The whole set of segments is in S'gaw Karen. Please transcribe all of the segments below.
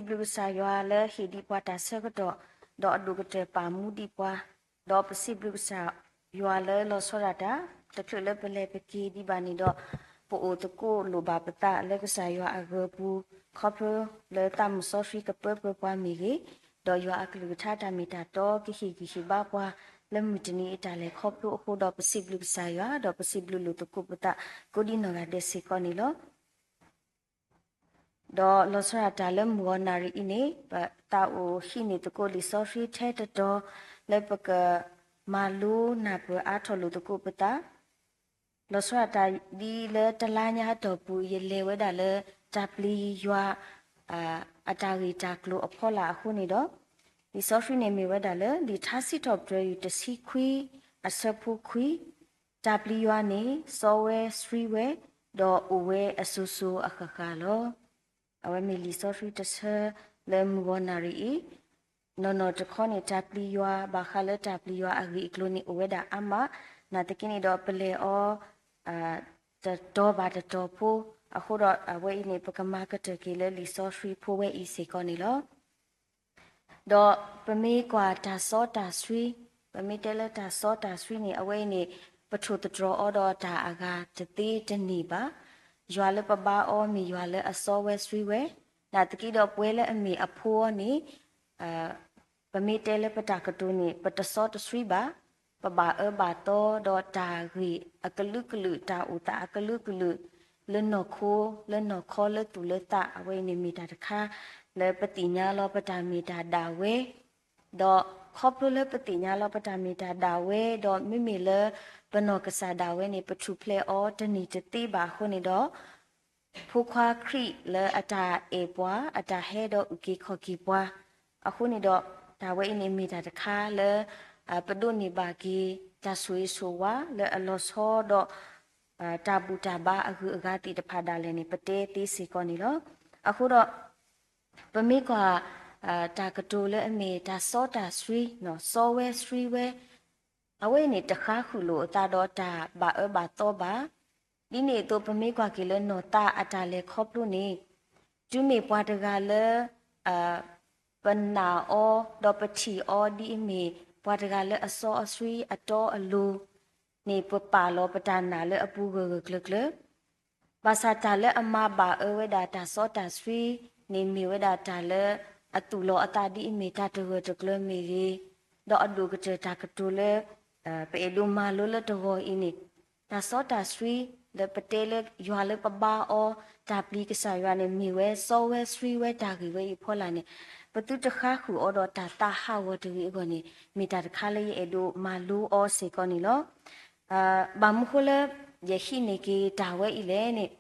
ပစံးဘျုးကစၢ်ယွၤလၢဟ့ၣ်ဒံးပှၤတၢ်ဆၢကတီၢ်, ဒီးအဒိၣ်ကတၢၢ်ပာ်မူဒံးပှၤ, ဒီးပစံးဘျုးကစၢ်ယွၤလၢလီၤဆီဒၣ်တၢ် တချုးလၢပလဲၤပက့ၤဒံးဘၣ်န့ၣ်ဒီး, ပအိၣ်သကိးလိၣ်ဘၣ်ပသးလၢကစၢ်ယွၤအဂၢၤအပူၤ, ခီဖျိလၢသးမုၢ်စီဆှံကပၢပၢၤပှၤမ့ၢ်ဂ့ၤ, ဒီးယွၤအကလုၢ်ကထါတၢ်မ့ၢ်တၢ်တီကဟ့ၣ်ဂံၢ်ဟ့ၣ်ဘါပှၤ လၢမုၢ်တနံၤအတၢ်လဲၤခီဖျိအဃိဒီး ပစံးဘျုးကစၢ်ယွၤ ဒီးပစံးဘျုးလိာ်သကိးပသး ကိးဒံနီၢ်ဂၤဒဲးစ့ၢ်ကီးန့ၣ်လီၤ. ဒီးလီၤဆီဒၣ်တၢ်လၢမုၢ်ဂီၤနၣ်ရံၣ်အံၤန့ၣ် ပသးအိၣ်ဟံးန့ၢ်သကိးလံာ်စီဆှံထဲတတီၤ လၢပကမၤလိနၢ်ပၢၢ်အါထီၣ်လိာ်သကိးပသး, လီၤဆီဒၣ်တၢ်ဒ်လၢတလါညါအတီၢ်ပူၤ ယလဲၤဝဲဒၣ်လၢတၢ်ပျံၤယွၤ အတၢ်ဂ့ၢ်တၢ်ကျိၤအဖီလာ်အဃိန့ၣ်ဒီး, လံာ်စီဆှံန့ၣ်မ့ၢ်ဝဲဒၣ်လၢ လံာ်ထါစံးထီၣ်ပတြၢၤယွၤတဆံခွံ အဆၢဖိခွံ, တၢ်ပျံၤယွၤန့ၣ် စီဝဲဆှံဝဲ, ဒီးအိၣ်ဝဲအစိၤစိၤအဃၣ်ဃၣ်လီၤ. အဝဲမ့ၢ်လံာ်စီဆှံတဆၢလၢမုၢ်ဂီၤနၣ်ရံၣ်အံၤ, နီၢ်နီၢ်တခီန့ၣ် တၢ်ပျံၤယွၤ ဘၣ်ဃးလၢတၢ်ပျံၤယွၤအဂ့ၢ်အကျိၤန့ၣ် အိၣ်ဝဲဒၣ်အါမး, နာ်သက့န့ၣ်ဒီးပလဲၤအီၤ တတီၤဘၣ်တတီၤဖိ, အဃိဒီးအဝဲအံၤန့ၣ် ပကမၤကတၢၢ်က့ၤလၢလံာ်စီဆှံဖိဝဲအံၤစ့ၢ်ကီးန့ၣ်လီၤ. ဒီးပမ့ၢ်ကွၢ်တၢ်စီတၢ်ဆှံ, ပမ့ၢ်တဲလၢတၢ်စီတၢ်ဆှံန့ၣ် အဝဲအံၤန့ၣ် ပထိၣ်သတြီၤအီၤဒီးတၢ်အဂၤတသ့တန့ၢ်ဘၣ်. ယွၤလၢပဘါအီၤမ့ၢ်ယွၤလၢအစီဝဲဆှံဝဲ, နာ်သက့ဒီးပဝဲလၢအမ့ၢ်အဖိအီၤန့ၣ် ပမ့ၢ်တဲလၢပတၢ်ကတိၤန့ၣ် ပတစီတဆှံဘၣ်, ပဘၣ်အၢဘၣ်သီဒီးတၢ်ဂ့ၢ်အကလုာ်ကလုာ် တၢ်အိၣ်သးအကလုာ်ကလုာ် လၢနီၢ်ခိ လၢနီၢ်ခီ လၢသူၣ်လၢသး အဝဲအံၤန့ၣ်မ့ၢ်တၢ်တခါ လၢပသ့ၣ်ညါလီၤပတၢ်မ့ၢ်တၢ်ဒၣ်ဝဲ, ဒီးခီဖျိလၢပသ့ၣ်ညါလီၤပတၢ်မ့ၢ်တၢ်ဒၣ်ဝဲ ဒီးမ့မ့ၢ်လၢပနီၢ်ကစၢ်ဒၣ်ဝဲန့ၣ် ပထူၣ်ဖျဲးအီၤတန့ၢ်တသ့ဘၣ်အဃိန့ၣ်ဒီး ဖိခွါခရံာ်လၢအတၢ်အဲၣ်ပှၤ အတၢ်ဟဲဒီးအုၣ်က့ၤခီၣ်က့ၤပှၤ, အဃိန့ၣ်ဒီး တၢ်ဝဲအံၤန့ၣ်မ့ၢ်တၢ်တခါလၢ ပဒိးန့ၢ်ဘၣ်က့ၤ တၢ်ဆိၣ်ဂ့ၤဆိၣ်ဝါလၢအလီၤဆီဒီး တၢ်ဘူၣ်တၢ်ဘါအဂုၤအဂၤသ့ၣ်တဖၣ်ဒၣ်လဲာ်န့ၣ် ပတဲသ့စ့ၢ်ကီးန့ၣ်လီၤ. အဃိဒီး ပမ့ၢ်ကွၢ် တၢ်ကတိၤလၢအမ့ၢ်တၢ်စီတၢ်ဆှံ, စီဝဲဆှံဝဲ, အဝဲအံၤန့ၣ် တဃါဃုာ်လိာ်အသးဒီးတၢ်ဘၣ်အၢဘၣ်သီဘၣ်. ဒ်န့ၣ်အသိး ပမ့ၢ်ကွၢ်က့ၤလၢနီၢ်သးအတၢ်လဲၤခီဖျိန့ၣ် တုၤမ့ၢ်ပှၤတဂၤလၢ ပနာ်အီၤ ဒီးပထံၣ်အီၤဒ်အမ့ၢ် ပှၤတဂၤလၢအစီအဆှံအတီအလိၤန့ၣ် ပပာ်လီၤပတၢ်နာ်လၢအပူၤဂၢၢ်ဂၢၢ်ကျၢၤကျၢၤ, ဘၣ်ဆၣ်တၢ်လၢအမၤဘၣ်အၢဝဲဒၣ်တၢ်စီတၢ်ဆှံန့ၣ် မ့ၢ်ဝဲဒၣ်တၢ်လၢအသူၣ်လီၤအသးဒ်အမ့ၢ်တၢ်တဂၢၢ်တကျၢၤမ့ၢ်ဂ့ၤ, ဒီးအဒိၣ်ကတၢၢ်တၢ်ကတိၤလၢ ပအဲၣ်ဒိးမၤလိလၢတဂီၤအံၤန့ၣ် တၢ်စီတၢ်ဆှံ လၢပတဲလၢယွၤလၢပဘါအီၤ တၢ်ပျံၤကစၢ်ယွၤန့ၣ် မ့ၢ်ဝဲစီဝဲဆှံဝဲတၢ်ဂ့ၢ်ဝဲအံၤအဖီလာ်န့ၣ် ပသုတဃါဃုာ်အီၤဒီးတၢ်သးဟးဂီၤတဂ့ၤအဂီၢ်န့ၣ် မ့ၢ်တၢ်တခါလၢယအဲၣ်ဒိးမၤလိအီၤစ့ၢ်ကီးန့ၣ်လီၤ. ဘၣ်မနုၤဃိလၢ ယဟံးန့ၢ်က့ၤတၢ်ဝဲအံၤလဲၣ်န့ၣ်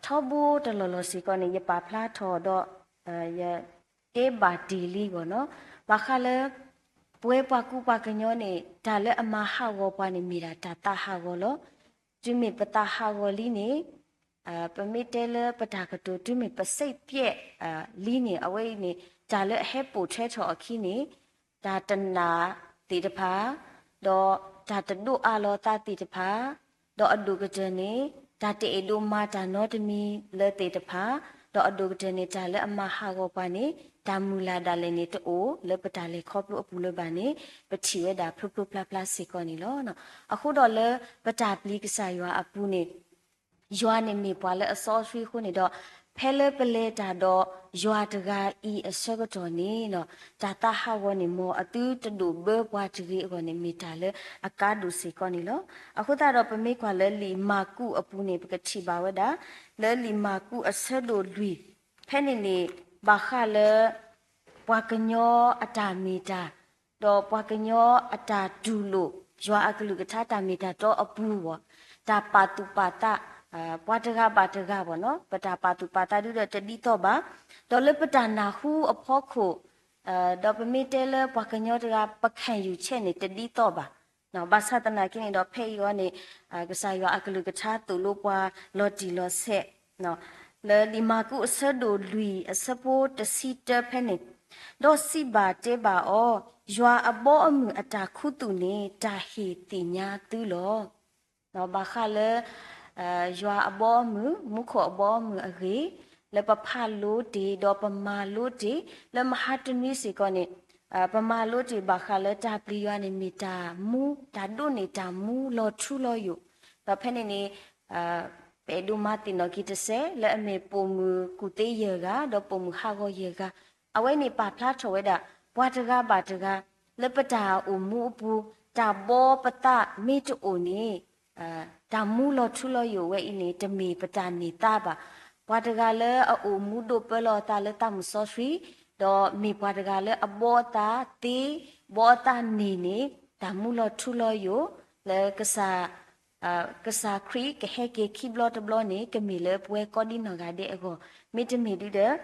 ထီဘိတလီၢ်လီၢ်စ့ၢ်ကီးန့ၣ် ယပာ်ဖျါထီၣ်ဒီး ယတဲဘၣ်တ့ၢ်လံအဂီၢ်နီၤ, ဘၣ်ဃးလၢ ပဝဲပှၤကူပှၤကညီန့ၣ် တၢ်လၢအမၤဟးဂီၤပှၤန့ၣ် မ့ၢ်ဒၣ်တၢ်သးဟးဂီၤလီၤ. တုၤမ့ၢ်ပသးဟးဂီၤလံန့ၣ် ပမ့ၢ်တဲလၢပတၢ်ကတိၤ တုၤမ့ၢ်ပစိတ်ပျက်လံန့ၣ် အဝဲအံၤန့ၣ် တၢ်လၢအဟဲပိာ်ထွဲထီၣ်အခံန့ၣ် တၢ်တနာ်သ့ၣ်တဖၣ် ဒီးတၢ်တဒိးအးလီၤသးသ့ၣ်တဖၣ်, ဒီးအဒိၣ်ကတၢၢ်န့ၣ် တၢ်တအဲၣ်ဒိးမၤတၢ်နီတမံၤလၢသ့ၣ်တဖၣ်, ဒီးအဒိၣ်ကတၢၢ်န့ၣ် တၢ်လၢအမၤဟးဂီၤပှၤန့ၣ် တၢ်မုၢ်လၢ်ဒၣ်လဲာ်န့ၣ်တအိၣ်လၢပတၢ်လဲၤခီဖျိအပူၤလၢၤဘၣ်န့ၣ် ပထံၣ်ဝဲဒၣ်ဖျိဖျိဖျါဖျါစ့ၢ်ကီးန့ၣ်လီၤ. အဃိဒီးလၢပတၢ်ပျံၤကစၢ်ယွၤအပူၤန့ၣ် ယွၤန့ၣ်မ့ၢ်ပှၤလၢအစီအဆှံအဃိန့ၣ်ဒီး ဖဲလၢပလဲၤတၢ်ဒီးယွၤတဂၤအံၤအဆၢကတီၢ်န့ၣ် တၢ်သးဟးဂီၤန့ၣ် မ်အသုတဒိးဘၢပှၤတဂ့ၤအဂီၢ်န့ၣ် မ့ၢ်တၢ်လၢအကါဒိၣ်စ့ၢ်ကီးန့ၣ်လီၤ. အဃိသတးဒီးပမ့ၢ်ကွၢ်လၢလံာ်မၢ်ကူးအပူၤန့ၣ် ပကထံၣ်ဘၣ်ဝဲဒၣ် လၢလံာ်မၢ်ကူးအဆၢဒိၣ်လွံၢ် ဖဲန့ၣ်န့ၣ် ဘၣ်ဃးလၢ ပှၤကညီအတၢ်မ့ၢ်တၢ် ဒီးပှၤကညီအတၢ်တူၢ်လိာ် ယွၤအကလုၢ်ကထါတၢ်မ့ၢ်တၢ်တီအပူၤဘၣ်, တၢ်ပာ်သူၣ်ပာ်သး ပှၤတဂၤဘၣ်တဂၤဘၣ်နီၤ ပတၢ်ပာ်သူၣ်ပာ်သးဒုဒီးတဒ်သိးဘၣ်, ဒီးလၢပတၢ်နၢ်ဟူအဖီခိၣ် ဒီးပမ့ၢ်တဲလၢပှၤကညီတဂၤ ပခံယူချက်န့ၣ် တဒ်သိးဘၣ်. ဘၣ်ဆၣ်သနာ်က့န့ၣ်ဒီး ဖဲအံၤအဂီၢ်န့ၣ် ကစၢ်ယွၤအကလုၢ်ကထါသိၣ်လိပှၤလီၤတံၢ်လီၤဆဲး လၢလံာ်မၢ်ကူးအဆၢဒိၣ်လွံၢ်အဆၢဖိတဆံတၢဖဲန့ၣ်, ဒီးစံးဘၣ်တဲဘၣ်အီၤ, ယွၤအဘီအမုၢ်အတၢ်ခူသူၣ်န့ၣ် တၢ်ဟ့ၣ်သ့ၣ်ညါသုလီၤ. ဘၣ်ဃးလၢ ယွၤအဘီအမုၢ် မူခိၣ်အဘီအမုၢ်အဂ့ၢ် လၢပဖးလိတ့ၢ် ဒီးပမၤလိတ့ၢ် လၢမဟါတနွံစ့ၢ်ကီးန့ၣ် ပမၤလိတ့ၢ်ဘၣ်ဃးလၢတၢ်ပျံၤယွၤန့ၣ် မ့ၢ်တၢ်မူ တၢ်ဒိးန့ၢ်တၢ်မူလီၤထူလီၤယိာ်. ဒီးဖဲန့ၣ်န့ၣ် ပအဲၣ်ဒိးမၤသ့ၣ်နီၣ်က့ၤတစဲး လၢအမ့ၢ်ပိာ်မုၣ်ကူၣ်သ့ယဲၢ်ဂၤ ဒီးပိာ်မုၣ်ဟးဂီၤယဲၢ်ဂၤ, အဝဲန့ၣ်ပာ်ဖျါထီၣ်ဝဲဒၣ် ပှၤတဂၤဘၣ်တဂၤ လၢပတၢ်အိၣ်မူအပူၤ တၢ်ဘီပသးမ့ၢ်တအိၣ်န့ၣ် တၢ်မူလီၤထူလီၤယိာ်ဝဲအံၤန့ၣ် တမ့ၢ်ပတၢ်န့ၢ်သါဘၣ်. ပှၤတဂၤလၢအအိၣ်မူဒိၣ်ပၢလီၤအသးလၢသးမုၢ်စီဆှံ, ဒီးမ့ၢ်ပှၤတဂၤလၢအဘီအသးသ့, ဘီအသးန့ၢ်န့ၣ် တၢ်မူလီၤထူလီၤယိာ် လၢကစၢ် ကစၢ်ခရံာ်ကဟဲက့ၤခံဘျီတဘျီန့ၣ် ကမ့ၢ်လၢပဝဲကိးဒံနီၢ်ဂၤဒဲးအဂီၢ်, မ့တမ့ၢ်ဒ်ဒီး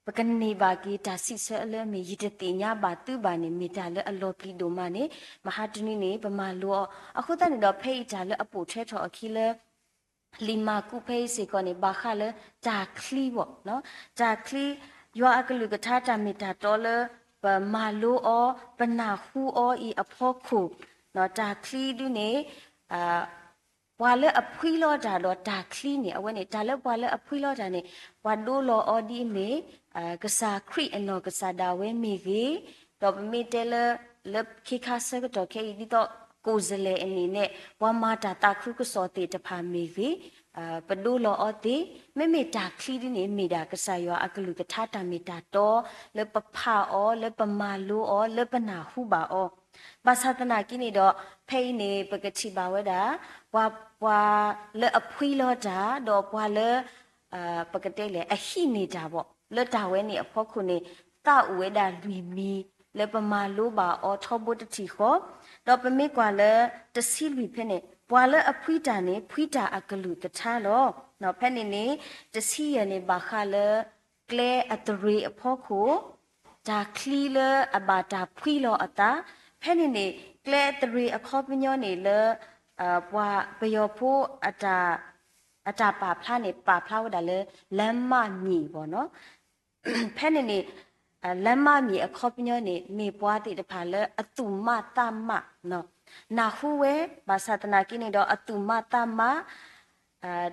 ပကန့ၢ်ဘၣ်က့ၤတၢ်စံးဆၢလၢအမ့ၢ် ယတသ့ၣ်ညါဘၣ်သုဘၣ်န့ၣ် မ့ၢ်တၢ်လၢအလီၤပျံၤဒိၣ်မးန့ၣ် မဟါတနွံန့ၣ် ပမၤလိအီၤ. အဃိသတးန့ၣ်ဒီး ဖဲအံၤတၢ်လၢအပိာ်ထွဲထီၣ်အခံလၢ လံာ်မၢ်ကူးဖဲအံၤစ့ၢ်ကီးန့ၣ် ဘၣ်ဃးလၢတၢ်ချံဘၣ်, တၢ်ချံ ယွၤအကလုၢ်ကထါတၢ်မ့ၢ်တၢ်တီလၢ ပမၤလိအီၤ ပနၢ်ဟူအီၤအံၤအဖီခိၣ်, တၢ်ချံဒုန့ၣ် ပှၤလၢအဖှံလီၤတၢ်ဒီးတၢ်ချံန့ၣ် အဝဲန့ၣ် တၢ်လၢပှၤလၢအဖှံလီၤတၢ်န့ၣ် ပှၤဒိလီၤအီၤဒ်အမ့ၢ် ကစၢ်ခရံာ်အနီၢ်ကစၢ်ဒၣ်ဝဲမ့ၢ်ဂ့ၤ, ဒီးပမ့ၢ်တဲလၢ လၢခ့ခါဆၢကတီၢ်ခဲအံၤ ဒ်သိး ကိုယ်စားလှယ် အန့ၣ်န့ၣ် ပှၤမၤတၢ်သးခုကစီၣ်သ့ၣ်တဖၣ်မ့ၢ်ဂ့ၤ, ပဒိလီၤအီၤသ့, မ့မ့ၢ်တၢ်ချံဒ်န့ၣ် မ့ၢ်ဒၣ်ကစၢ်ယွၤအကလုၢ်ကထါတၢ်မ့ၢ်တၢ်တီ လၢပဖးအီၤ လၢပမၤလိအီၤ လၢပနၢ်ဟူဘၣ်အီၤ ဘၣ်ဆၣ်သနာ်က့န့ၣ်ဒီး ဖဲအံၤန့ၣ် ပကထံၣ်ဘၣ်ဝဲဒၣ် ပှၤ ပှၤလၢအဖှံလီၤတၢ် ဒီးပှၤလၢ ပကတဲလဲၣ် အဟံးန့ၢ်တၢ်ဘၣ် လၢတၢ်ဝဲန့ၣ်အဖီခိၣ်န့ၣ် သးအိၣ်ဝဲဒၣ်လွံၢ်မံၤ လၢပမၤလိဘၣ်အီၤထီဘိတထံၣ်ဃီ, ဒီးပမ့ၢ်ကွၢ်လၢတဆံလွံၢ်ဖဲန့ၣ် ပှၤလၢအဖှံတၢ်န့ၣ် ဖှံတၢ်အကလုၢ်ကထါလီၤ. ဖဲန့ၣ်န့ၣ် တဆံယဲၢ်န့ၣ် ဘၣ်ဃးလၢ ကျဲအသရ့အဖီခိၣ် တၢ်ချံလၢအဘၣ်တၢ်ဖှံလီၤအသး, ဖဲန့ၣ်န့ၣ် ကျဲအသရ့အခီပညီန့ၣ်လၢ ပှၤပယီၤဖိ အတၢ်ပာ်ဖျါန့ၣ် ပာ်ဖျါဝဲဒၣ်လၢ လမ်းမမြေ ဘၣ်နီၤ. ဖဲန့ၣ်န့ၣ် လမ်းမမြေ အခီပညီန့ၣ် မ့ၢ်ပှၤသ့ၣ်တဖၣ်လၢအသူၣ်မးသးမး နၢ်ဟူဝဲ ဘၣ်ဆၣ်သနာ်က့န့ၣ်ဒီး အသူၣ်မးသးမး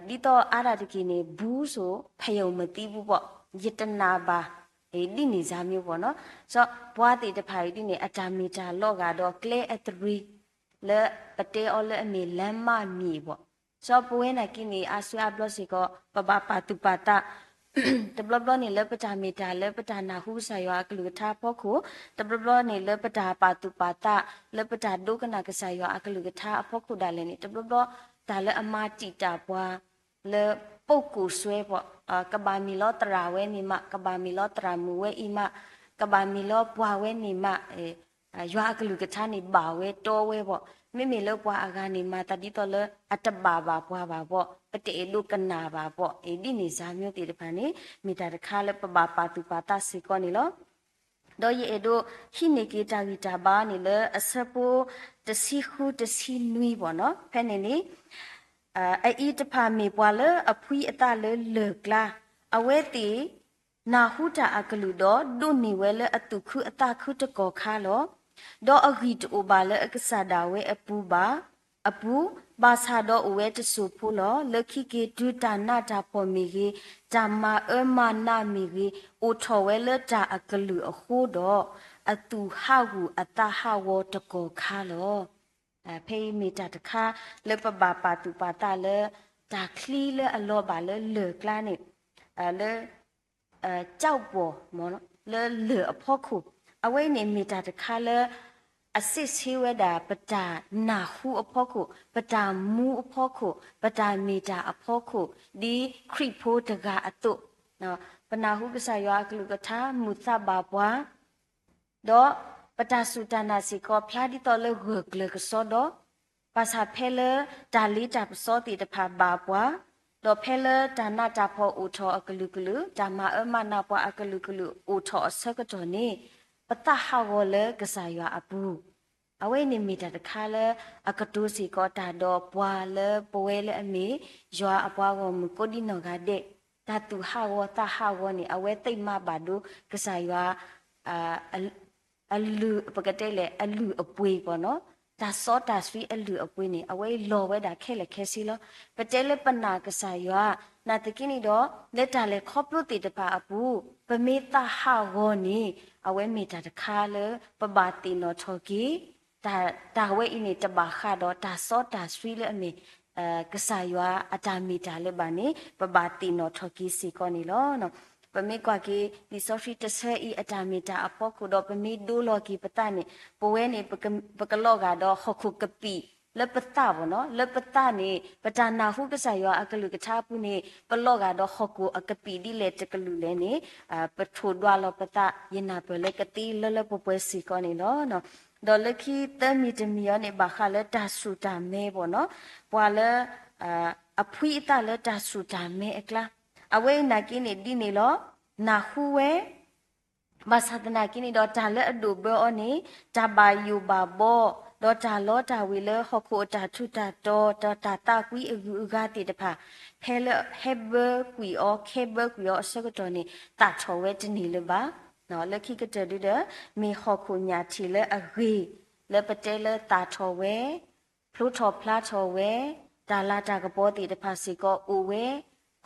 ဒ်သိးအါဒၣ်တက့ၢ်န့ၣ် ဘူးဆိုး ဖဲယုံမသံဘူးဘၣ်, ယတနာ်ဘၣ် ဒ်န့ၣ်စၢ်မ့ၢ်ဘၣ်နီၤ. စီၤပှၤသ့ၣ်တဖၣ်အံၤဒ်န့ၣ် အတၢ်မ့ၢ်တၢ်လီၤဂာ်ဒီးကျဲအသရ့ လၢပတဲအီၤလၢအမ့ၢ် လမ်းမမြေ ဘၣ်. စီၤပဝဲနာ်က့န့ၣ် အါစုအါဘျီစ့ၢ်ကီး ပဘၣ်ပာ်သူၣ်ပာ်သး တဘျီဘျီန့ၣ်လၢပတၢ်မ့ၢ်တၢ်လၢပတၢ်နၢ်ဟူကစၢ်ယွၤအကလုၢ်ကထါအဖီခိၣ်, တဘျီဘျီန့ၣ်လၢပတၢ်ပာ်သူၣ်ပာ်သး လၢပတၢ်ဒိကနၣ်ကစၢ်ယွၤအကလုၢ်ကထါအဖီခိၣ်ဒၣ်လဲာ်န့ၣ် တဘျီဘျီ တၢ်လၢအမၤတံာ်တာ်ပှၤ လၢပကိၣ်စွဲပှၤ ကဘၣ်မ့ၢ်လီၤသရၣ်ဝဲန့ၣ်မး, ကဘၣ်မ့ၢ်လီၤသရၣ်မုၣ်ဝဲအံၤမး, ကဘၣ်မ့ၢ်လီၤပှၤဝဲန့ၣ်မး ယွၤအကလုၢ်ကထါန့ၣ်ဘၣ်ဝဲတီဝဲဘၣ်. မ့မ့ၢ်လၢပှၤအဂၤန့ၣ်မၤသးဒ်သိးလၢအတဘၣ်ဘၣ်ပှၤဘၣ်ဘၣ်, ပတအဲၣ်ဒိးကနၣ်ဘၣ်ဘၣ်, ဒ်န့ၣ်စၢ်မ့ၢ်သ့ၣ်တဖၣ်န့ၣ် မ့ၢ်တၢ်တခါလၢပဘၣ်ပာ်သူၣ်ပာ်သးစ့ၢ်ကီးန့ၣ်လီၤ. ဒီးယအဲၣ်ဒိးဟံးန့ၢ်က့ၤတၢ်ဂံၢ်တၢ်ဘါန့ၣ်လၢအဆၢဖိတဆံဃုတဆံနွံဘၣ်နီၤ. ဖဲန့ၣ်န့ၣ် အအံၤတဖၣ်မ့ၢ်ပှၤလၢအဖှံအသးလၢလၢၢ်ကျါ, အဝဲသ့ၣ် နၢ်ဟူတၢ်အကလုၢ်ဒီး ဒိးန့ၢ်ဝဲလၢအသူၣ်ခုအသးခုတကီၢ်ခါလီၤ. ဒီးအဂံၢ်တအိၣ်ဘၣ်လၢအကစၢ်ဒၣ်ဝဲအပူၤဘၣ်, အပူၤ, ဘၣ်ဆၣ်ဒီးအိၣ်ဝဲတစိၢ်ဖိလီၤ. လၢခံက့ၤတုၤတၢ်နးတၢ်ဖှီၣ်မ့ၢ်ဂ့ၤ, တၢ်မၤအၢမၤနးမ့ၢ်ဂ့ၤ, အိၣ်ထီၣ်ဝဲလၢတၢ်အကလုၢ်အဃိဒီး, အသူၣ်ဟးဂူာ်အသးဟးဂီၤတကီၢ်ခါလီၤ. ဖဲအံၤမ့ၢ်တၢ်တခါလၢပဘၣ်ပာ်သူၣ်ပာ်သးလၢ တၢ်ချံလၢအလီၤဘၣ်လၢလၢၢ်ကျါန့ၣ် လၢ ကၠီၣ်ပီၢ် လၢလၢၢ်အဖီခိၣ်, အဝဲအံၤန့ၣ်မ့ၢ်တၢ်တခါလၢ အစ့ၣ်ဆ့ဝဲဒၣ် ပတၢ်နၢ်ဟူအဖီခိၣ်, ပတၢ်မူအဖီခိၣ်, ပတၢ်မ့ၢ်တၢ်အဖီခိၣ်, ဒ်ခရံာ်ဖိတဂၤအသိး, ပနၢ်ဟူကစၢ်ယွၤအကလုၢ်ကထါ မုာ်သးဘၣ်ပှၤ ဒီးပတၢ်စူၢ်တၢ်နာ်စ့ၢ်ကီး ဖျါဒ်သိးလၢဂၢၢ်ကျၢၤကစီဒီ, ဘၣ်ဆၣ်ဖဲလၢတၢ်လ့တၢ်ပစီသ့ၣ်တဖၣ်ဘၣ်ပှၤ, ဒီးဖဲလၢတၢ်နးတၢ်ဖှီၣ်အိၣ်ထီၣ်အကလုာ်ကလုာ်, တၢ်မၤအၢမၤနးပှၤအကလုာ်ကလုာ်အိၣ်ထီၣ်အဆၢကတီၢ်န့ၣ်, ပသးဟးဂီၤလၢကစၢ်ယွၤအပူၤ အဝဲအံၤန့ၣ်မ့ၢ်တၢ်တခါလၢအကတိၤစ့ၢ်ကီးတၢ်ဒီးပှၤလၢပဝဲလၢအမ့ၢ် ယွၤအပှၤဂီၢ်မုၢ်ကိးဒံနီၢ်ဂၤဒဲး, တၢ်သူၣ်ဟးဂီၤသးဟးဂီၤန့ၣ် အဝဲသ့ၣ်မၤဘၣ်ဒိကစၢ်ယွၤ အလုၢ် ပကတဲလဲၣ် အလုၢ်အပှ့ၤပှၤနီၤ, တၢ်စီတၢ်ဆှံအလုၢ်အပှ့ၤန့ၣ် အဝဲလီၤဝဲဒၣ်ခဲလၢာ်ခဲဆ့လီၤ. ပတဲလၢပနာ်ကစၢ်ယွၤ နာ်သက့န့ၣ်ဒီး လၢတၢ်လဲၤခီဖျိသ့ၣ်တဖၣ်အပူၤ ပမ့ၢ်သးဟးဂီၤန့ၣ် အဝဲမ့ၢ်တၢ်တခါလၢပဘၣ်သ့ၣ်နီၣ်ထီၣ်က့ၤ တၢ်ဝဲအံၤန့ၣ် တဘၣ်ဃးဒီးတၢ်စီတၢ်ဆှံလၢအမ့ၢ် ကစၢ်ယွၤအတၢ်မ့ၢ်တၢ်လၢၤဘၣ်န့ၣ် ပဘၣ်သ့ၣ်နီၣ်ထီၣ်က့ၤစ့ၢ်ကီးန့ၣ်လီၤ. ပမ့ၢ်ကွၢ်က့ၤ လံာ်စီဆှံတဆၢအံၤအတၢ်မ့ၢ်တၢ်အဖီခိၣ်ဒီး ပမ့ၢ်ဒိလီၤက့ၤပသးန့ၣ် ပဝဲန့ၣ် ပကလီၤဂာ်ဒီးဟီၣ်ခိၣ်ကပံာ်လၢပသးဘၣ်နီၤ, လၢပသးန့ၣ် ပတၢ်နၢ်ဟူကစၢ်ယွၤအကလုၢ်ကထါအပူၤန့ၣ် ပလီၤဂာ်ဒီးဟီၣ်ခိၣ်အကပံာ်ဒ်လဲၣ်တကလုာ်လဲၣ်န့ၣ် ပထိၣ်ဒွးလီၤပသး ယနၢ်ပၢၢ်လၢကသ့လၢလၢပှဲၤပှဲၤစ့ၢ်ကီးန့ၣ်လီၤ. ဒီးလၢခံသၢမံၤတမံၤအံၤန့ၣ် ဘၣ်ဃးလၢတၢ်ဆူၣ်တၢ်မဲဘၣ်နီၤ, ပှၤလၢ အဖှံအသးလၢတၢ်ဆူၣ်တၢ်မဲအကျါ, အဝဲအံၤနာ်က့န့ၣ်ဒ်န့ၣ်လီၤ. နၢ်ဟူဝဲ ဘၣ်ဆၣ်သနာ်က့န့ၣ်ဒီး တၢ်လၢအဒိၣ်ဘၢအီၤန့ၣ် တၢ်ဘၣ်ယိၣ်ဘၣ်ဘီ ဒီးတၢ်လီတၢ်ဝ့ၤလၢဟီၣ်ခိၣ်အတၢ်ထူးတၢ်တီၤ ဒီးတၢ်သးကွံအဂုၤအဂၤသ့ၣ်တဖၣ် ဖဲလၢဟဲဘၢကွံာ်အီၤ ခဲဘၢကွံာ်အီၤအဆၢကတီၢ်န့ၣ် သၣ်ထီၣ်ဝဲတန့ၢ်လၢၤဘၣ်. လၢခံကတၢၢ်ဒုဒီး မ့ၢ်ဟီၣ်ခိၣ်ညၣ်ထံးလၢအဂ့ၤ လၢပတဲလၢသၣ်ထီၣ်ဝဲ ဖျိထီၣ်ဖျါထီၣ်ဝဲ, တၢ်လၤတၢ်ကပီၤသ့ၣ်တဖၣ်စ့ၢ်ကီးအိၣ်ဝဲ,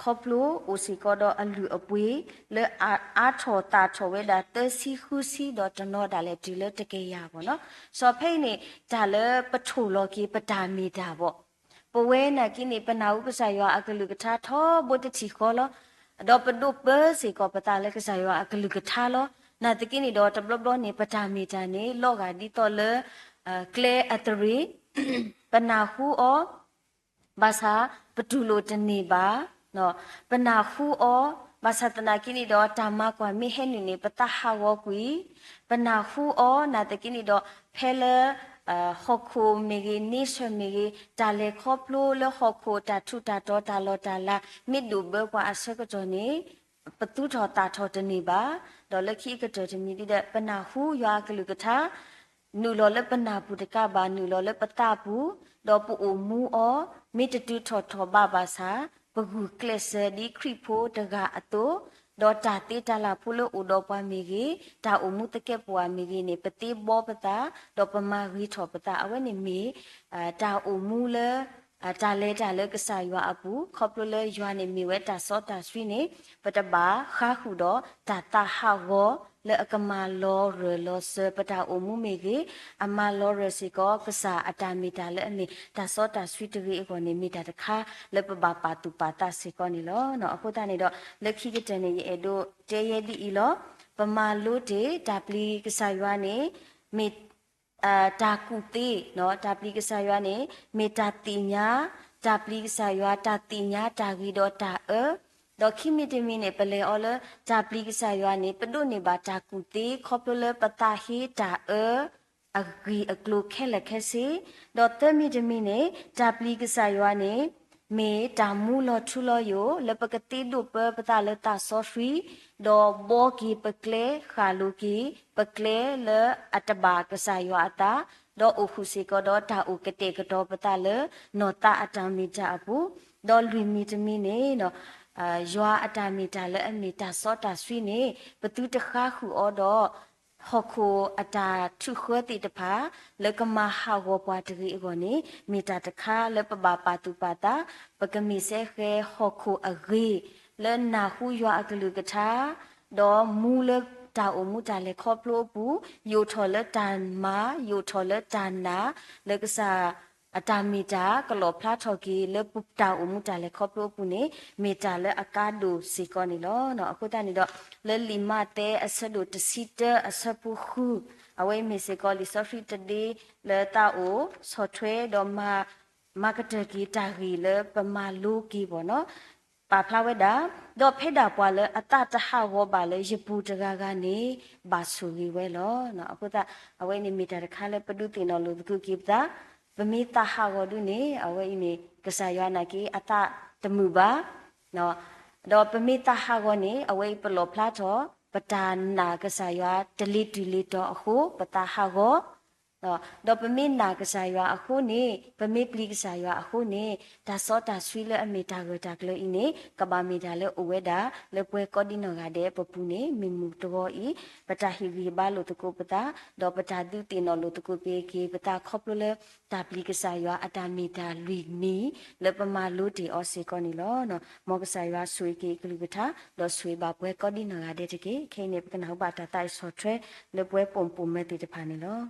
ခီဖျိအိၣ်စ့ၢ်ကီးဒီးအလုၢ်အပှ့ၤ လၢအါထီၣ်သၣ်ထီၣ်ဝဲဒၣ်သၢဆံဃုဆံဒီးတနီၤဒၣ်လဲာ်တုၤလၢတကယၤဘၣ်နီၤ. စီၤဖဲအံၤန့ၣ် တၢ်လၢပထိၣ်လီၤက့ၤပတၢ်မ့ၢ်တၢ်ဘၣ်. ပဝဲနာ်က့န့ၣ် ပနၢ်ဟူကစၢ်ယွၤအကလုၢ်ကထါထီဘိတထံၣ်ဃီလီၤ. ဒီးပဒိးပၢစ့ၢ်ကီးပသးလၢကစၢ်ယွၤအကလုၢ်ကထါလီၤ. နာ်သက့န့ၣ်ဒီး တဘျီဘျီန့ၣ် ပတၢ်မ့ၢ်တၢ်န့ၣ် လီၤဂာ်ဒ်သိးလၢ ကျဲအသရ့ၤ, ပနၢ်ဟူအီၤ ဘၣ်ဆၣ် ပတူၢ်လိာ်တန့ၢ်ဘၣ်, ပနၢ်ဟူအီၤ, ဘၣ်ဆၣ်သနာ်က့န့ၣ်ဒီး တၢ်မၤကွၢ်မ့ၢ်ဟဲနုာ်န့ၣ် ပသးဟးဂီၤကွံာ်, ပနၢ်ဟူအီၤ နာ်သက့န့ၣ်ဒီး ဖဲလၢ ဟီၣ်ခိၣ်မ့ၢ်ဂ့ၤ န့ဆၢၣ်မ့ၢ်ဂ့ၤ တၢ်လဲၤခီဖျိလၢဟီၣ်ခိၣ်တၢ်ထူးတၢ်တီၤ တၢ်လီၢ်တၢ်လၤ မ့ၢ်ဒိၣ်ဘၢပှၤအဆၢကတီၢ်န့ၣ် ပသူၣ်ထီၣ်သၣ်ထီၣ်တန့ၢ်ဘၣ်. ဒီးလၢခံအကတၢၢ်တမံၤဒ်ဒီး ပနၢ်ဟူယွၤအကလုၢ်ကထါ နုာ်လီၤလၢပနၢ်ပူၤတကးဘၣ် နုာ်လီၤလၢပသးပူၤ, ဒီးပအိၣ်မူအီၤ မ့ၢ်တတုၤထီၣ်ထီၣ်ဘးဘၣ်ဆၣ် ပဂုာ်ကျဲးစၢးဒ်ခရံာ်ဖိတဂၤအသိး, ဒီးတၢ်သ့တၢ်လၤဖိလၢအိၣ်ဒီးပှၤမ့ၢ်ဂ့ၤ, တၢ်အိၣ်မူသကဲာ်ပဝးမ့ၢ်ဂ့ၤန့ၣ် ပသ့ဘီပသး, ဒီးပမၤဂ့ၤထီၣ်ပသး အဝဲန့ၣ်မ့ၢ် တၢ်အိၣ်မူလၢ တၢ်လဲၤတၢ်လၢကစၢ်ယွၤအပူၤ ခီဖျိလၢယွၤန့ၣ်မ့ၢ်ဝဲတၢ်စီတၢ်ဆှံန့ၣ် ပတဘၣ်ဃါဃုာ်ဒီးတၢ်သးဟးဂီၤလၢအကမၤလီၤရၢၢ်လီၤစၢၤ ပတၢ်အိၣ်မူမ့ၢ်ဂ့ၤ, အမၤလီၤရၢၢ်စ့ၢ်ကီးကစၢ်အတၢ်မ့ၢ်တၢ်လၢအမ့ၢ်တၢ်စီတၢ်ဆှံတဂ့ၤအဂီၢ်န့ၣ် မ့ၢ်တၢ်တခါလၢပဘၣ်ပာ်သူၣ်ပာ်သးစ့ၢ်ကီးန့ၣ်လီၤ. အဃိသတးန့ၣ်ဒီး လၢခံကတၢၢ်န့ၣ် ယအဲၣ်ဒိးတဲယဲဒ်အံၤလီၤ. ပမၤလိတ့ၢ် တၢ်ပျံၤကစၢ်ယွၤန့ၣ် မ့ၢ် တၢ်ကူၣ်သ့, တၢ်ပျံၤကစၢ်ယွၤန့ၣ် မ့ၢ်တၢ်သ့ၣ်ညါ, တၢ်ပျံၤကစၢ်ယွၤ တၢ်သ့ၣ်ညါတၢ်ဂ့ၤဒီးတၢ်အၢ, ဒီးခံမံၤတမံၤန့ၣ် ပလဲၤအီၤလၢ တၢ်ပျံၤကစၢ်ယွၤန့ၣ် ပဒိးန့ၢ်ဘၣ်တၢ်ကူၣ်သ့ ခီဖျိလၢပသးဟ့တၢ်အၢ အဂ့ၢ်အကျိၤခဲလၢာ်ခဲဆ့, ဒီးသၢမံၤတမံၤန့ၣ် တၢ်ပျံၤကစၢ်ယွၤန့ၣ် မ့ၢ်တၢ်မူလီၤထူလီၤယိာ် လၢပကသ့ဒိးပၢပသးလၢသးစီဆှံ, ဒီးဘှီက့ၤပကျဲ ဃၣ်လိၤက့ၤပကျဲလၢအတဘၣ်ကစၢ်ယွၤအသး, ဒီးအိၣ်ဃုာ်စ့ၢ်ကီးဒီးတၢ်အိၣ်ကတဲာ်ကတီၤပသးလၢ နီၢ်သးအတၢ်မ့ၢ်တၢ်အပူၤ, ဒီးလွံၢ်မံၤတမံၤန့ၣ် ယွၤအတၢ်မ့ၢ်တၢ်လၢအမ့ၢ်တၢ်စီတၢ်ဆှံန့ၣ် ပသုတဃါဃုာ်အီၤဒီး ဟီၣ်ခိၣ်အတၢ်ထုးဃၢသ့ၣ်တဖၣ် လၢကမၤဟးဂီၤပှၤတဂ့ၤအဂီၢ်န့ၣ် မ့ၢ်တၢ်တခါလၢပဘၣ်ပာ်သူၣ်ပာ်သး, ပကမ့ၢ်စဲဃဲၤဟီၣ်ခိၣ်အဂ့ၤ လၢနၢ်ဟူယွၤအကလုၢ်ကထါ, ဒီးမူလၢတၢ်အိၣ်မူတၢ်လဲၤခီဖျိအပူၤ, ယိးထီၣ်လၢတၢ်မၤ ယိးထီၣ်လၢတၢ်နာ် လၢကစၢ် အတၢ်မ့ၢ်တၢ်ကလီၣ်ဖျါထီၣ်က့ၤ လၢပတၢ်အိၣ်မူတၢ်လဲၤခီဖျိအပူၤန့ၣ် မ့ၢ်တၢ်လၢအကါဒိၣ်စ့ၢ်ကီးန့ၣ်လီၤ. အဃိသတးန့ၣ်ဒီး လၢလံာ်မးသဲအဆၢဒိၣ်တဆံတၢအဆၢဖိဃု, အဝဲအံၤမ့ၢ်စ့ၢ်ကီးလံာ်စီဆှံတဒ့ လၢသးအိၣ်ဆီၣ်ထွဲဒီးမၤ မၤကတၢၢ်က့ၤတၢ်ဂ့ၢ်လၢပမၤလိက့ၤဘၣ်နီၤ, ပာ်ဖျါဝဲဒၣ်, ဒီးဖဲဒၣ်ပှၤလၢအသးတဟးဂီၤဘၣ်လၢယပူၤတဂၤဂၤန့ၣ် ဘၣ်ဆိၣ်ဂ့ၤဝဲလီၤ. အဃိသတး အဝဲအံၤန့ၣ်မ့ၢ်တၢ်တခါလၢပဒုးသ့ၣ်နီၣ်လိာ်သကိးက့ၤပသး, ပမ့ၢ်သးဟးဂီၤဒုန့ၣ် အဝဲအံၤန့ၣ် ကစၢ်ယွၤနာ်က့ အသးတမုာ်ဘၣ် ဒီးပမ့ၢ်သးဟးဂီၤန့ၣ် အဝဲအံၤပလီၣ်ဖျါထီၣ် ပတၢ်နာ်ကစၢ်ယွၤတလ့ၤတုၤလ့ၤတီၤအဃိ ပသးဟးဂီၤ, ဒီးပမ့ၢ်နာ်ကစၢ်ယွၤအဃိန့ၣ်, ပမ့ၢ်ပျံၤကစၢ်ယွၤအဃိန့ၣ်, တၢ်စီတၢ်ဆှံလၢအမ့ၢ်တၢ်ဂၢၢ်တၢ်ကျၢၤအံၤန့ၣ် ကဘၣ်မ့ၢ်တၢ်လၢအိၣ်ဝဲဒၣ်လၢပှၤကိးဒံနီၢ်ဂၤဒဲးပပူၤန့ၣ် မ့ၢ်မုၢ်တဂီၤအံၤ, ပတၢ်ဟ့ၣ်ဂံၢ်ဟ့ၣ်ဘါလိာ်သကိးပသး, ဒီးပတၢ်ဒုးသ့ၣ်နီၣ်လိာ်သကိးက့ၤက့ၤပသးခီဖျိလၢ တၢ်ပျံၤကစၢ်ယွၤအတၢ်မ့ၢ်တၢ်လွံၢ်မံၤ လၢပမၤလိတ့ၢ်အီၤစ့ၢ်ကီးန့ၣ်လီၤ. မ်ကစၢ်ယွၤဆိၣ်ဂ့ၤက့ၤအကလုၢ်ကထါ, ဒီးဆိၣ်ဂ့ၤဘၣ်ပှၤကိးဒံနီၢ်ဂၤဒဲးတက့ၢ်. ခဲအံၤန့ၣ် ပကနၢ်ဟူဘၣ်တၢ်သးအံၤဆီၣ်ထွဲလၢပှၤပိာ်မုၣ်ပိာ်မၢၤသ့ၣ်တဖၣ်န့ၣ်လီၤ.